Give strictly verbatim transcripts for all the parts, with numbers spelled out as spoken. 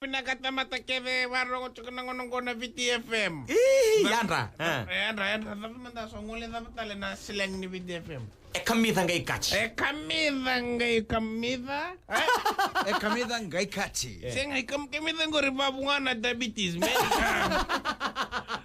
Vinaka tamata kece varogo tiko na gauna oqo na Viti F M. Ii, yadra. Ah. Yadra, yadra. Cava mada so gole cava tale na slang ni Viti F M. E kamica qai kati. E kamica qai kamica. Eh? E kamica qai kati. Sega, e kam-, kamica qori vavu ga na diabetes, man.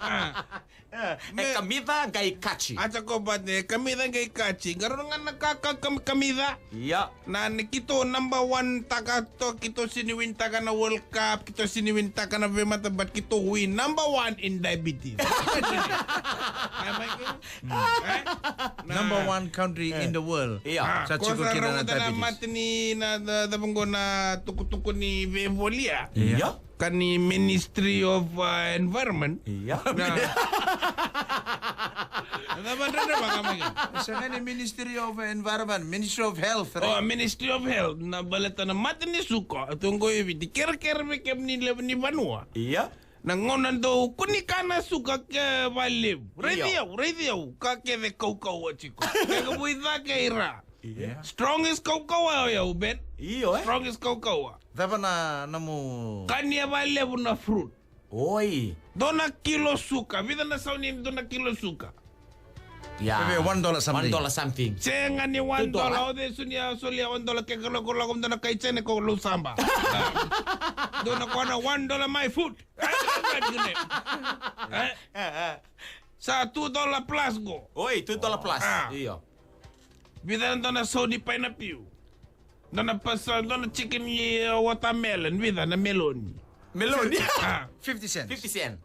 Ah. Eh, e kamica qai kati. Acha ko bate, e kamica qai kati. Qarauna ga na ka, ka, kam-, kamica. Ia. Na ni keitou number one taka to, keitou sini win taka na World Cup, keitou sini win taka na vemata, but keitou win number one in diabetes. Ai, mai ke? Eh? Na. Number one country in the world. Ia. Ah, sa tiko kina na diabetes. Mate ni na, na, na, na tukutuku ni vevolia. Ia. Ka ni Ministry of, uh, Environment. Ia. Na. Na madra na baka mai. Sega ni Ministry of Environment, Ministry of Health, right? Oh, Ministry of Health. Na baleta na mate ni suka. Tungo e Viti. Kerekere vei kemuni levu ni vanua. Ia. Na gauna dou kua ni kana suka ke valevu. Raici au, raici au. Ka kece kaukauwa tiko. Keke vui cake ira. Ia. Strongest kaukauwa o yau, Ben. Io, eh? Strongest kaukauwa. Cava na nomu? Kania valevu na fruit. Oi. Dua na kilo suka. Vica na sauni dua na kilo suka? Ia. Veve one dollar something. One dollar something. Sega ni one dollar. Two dollar. O de sunia solia one dollar ke kalo ko lako dua na kai China ko lo samba. Dua na kona one dollar my food. Eh? Eh, eh. Sa two dollar plus go. Oi, two dollar plus. Ah. Io. Vica na dua na sauni pineapple. Dua na pasa, dua na chicken ni, uh, watermelon, vica na meloni. Meloni? Ah. Fifty cents. Fifty cent.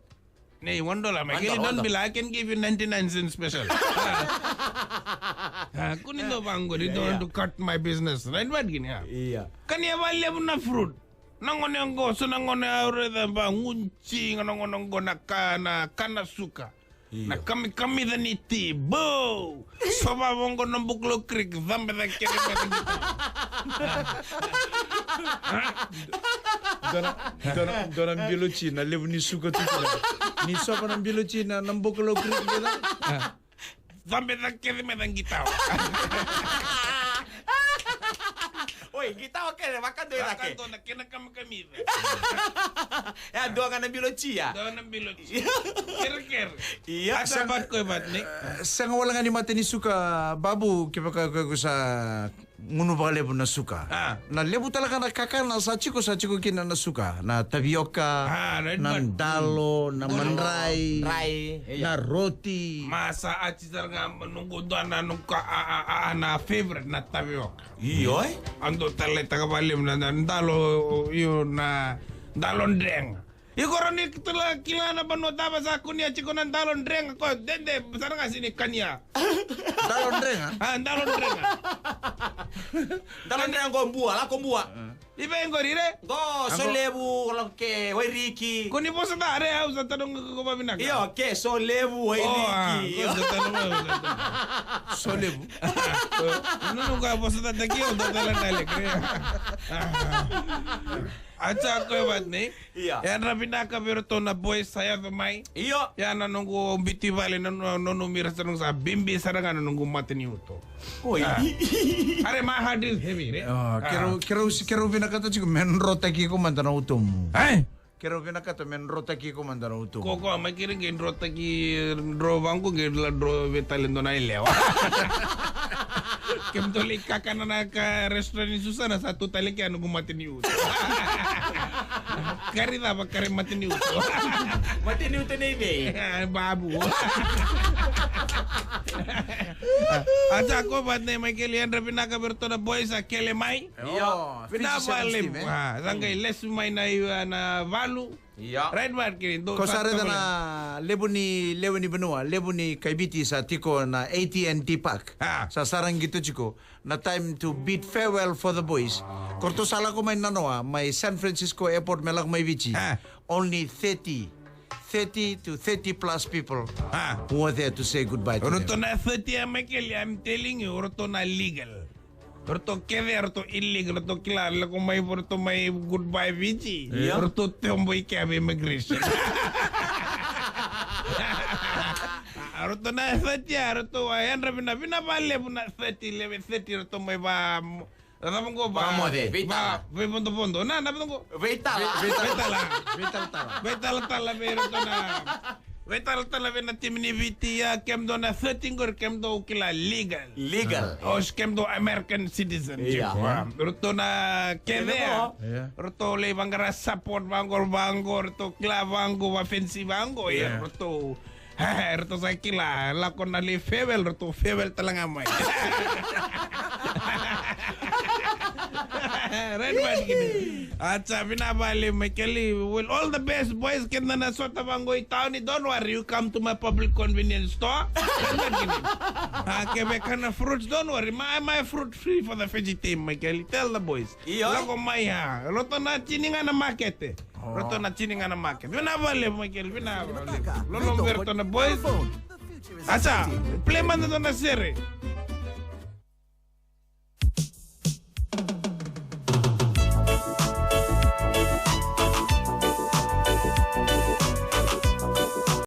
Nei, one dollar, mai. One dollar, one dollar. Keli don bila, I can give you ninety-nine cents special. Ah, kua ni dau vaqori, don't want to cut my business. Right, what gini, ah? Ia. Kania valevu na fruit. Na gone oqo, so na gone au raica ba guci ga na gone oqo na ka, na kana suka. Io. Na kamikamica ni ti, bou! Sova voqo na Bukulo Creek, cabe cake kece me cake. Dua na, dua na, dua na bilo ti na levu ni suka tu kina. Ni sova na bilo ti na, na Bukulo Creek kece. Cabe cake kece me cake qitawa. Oi, qitawa kece, vakadua i cake. Vakadua na kena kamikamica. E a dua ga na bilo ti ya. Dua na bilo ti. Kerekere. Ia. Asa bat ko e bat ni. Eh, sega wale ga ni mate ni suka babu, kevaka ko, ko sa gunu vakalevu na suka. Ah. Na levu tale ga na kakana sa tiko, sa tiko kina na suka. Na tavioka, ah, right, na dalo, na madrai, madrai, ia, na roti. Ma sa ati tale ga noqu dua na noqu a, a, a, a, na favorite na tavioka. Io, eh? Au dau taleitaka vakalevu na, na dalo, io, na dalo drega. Iko rawa ni kila, kila na vanua cava sa kunea tiko na dalo drega ko dede, sara ga sini kania. Dalo drega? Ah, dalo drega. Dalo drega qo Bua, lako Bua. I vei qori re? Qo Solevu, lako ke Wairiki. Ko ni vosa da re, au sa tadonga ko vavinaka. Io, ke Solevu, Wairiki. Oh, ah, io. Ko sa tadonga, sa tadonga. Solevu. Nunu ko vosa da taki, au da tala tale, kre. Acha ko e vat nei. Ia. Yadra vinaka vei iratou na boys sa yaco mai. Io. Ia na noqu biuti vale na no-, nonu mira sa noqu sa bibi sara ga na noqu mataniuto. Oi. Ah. Are my heart is heavy, re? Oh, ah. Kerau, kerau, kerau vinakata tiko me drotaki iko mada na utomu. Eh? Kerau vinakata me drotaki iko mada na utomu. Ko, ko, mai kere qai drotaki, dro vaqo qai la dro vei tale dua na yalewa. Kemudou lai kakana na ka restaurant ni Susana sa tu tale kea noqu mataniuto. Kari cava, kari mataniuto. Mataniuto nei vei? Babu. Acha ko vat nei Michael, yadra vinaka vei iratou na boys sa kele mai. Io. Vinaka vakalevu. Ah, sa qai lesu mai na, na valu. Ia. Right, Mark, kiri, dou ko sa raica na levu ni lewe ni vanua, levu ni kai Viti sa tiko na A T and T Park. Ah. Sa saragi tu tiko na time to bid farewell for the boys. Ko ratou sa lako mai nanoa mai San Francisco Airport me lako mai Viti. Ah. Only thirty, thirty to thirty plus people, ah, who were there to say goodbye to them. O ratou na thirty, ah, Michael, I'm telling you, o ratou na legal. O ratou kece, o ratou illegal, o ratou kila, lako mai, o ratou mai goodbye Viti. Ia. O ratou teubo i kea vei immigration. O ratou na thirty, o ratou a yadra vina, vina valevu na thirty, lewe thirty, o ratou mai va, Na cava qo? Vakamoce. Veitala. Veivodovodo. Na, na cava qo? Veitala. Veitala. Veitalatala. Veitalatala vei iratou na, veitalatala vei na timi ni Viti ya, kemudou na thirteen qori, kemudou kila legal. Legal. Osi kemudou American citizen. Ia. Ratou na kece ya. Ratou lai vaqara support vaqo, vaqo, ratou kila vaqo, vafensi vaqo. Ia, ratou Ratou sa kila, lako na lai farewell, ratou farewell tale ga mai. Right, man, kina. Acha, vinaka vakalevu, Michael. Well, all the best, boys. Keda na sota vaqo i tauni, don't worry, you come to my public convenience store. Right, man, kina. Ah, ke veka na fruits, don't worry. My, my fruit free for the Fiji team, Michael. Tell the boys. Io. Lako mai, ha. Ratou na tini ga na makete. Ratou na tini ga na makete. Vinaka vakalevu, Michael. Vinaka vakalevu. Loloma vei ratou na boys. Acha, play mada dua na sere.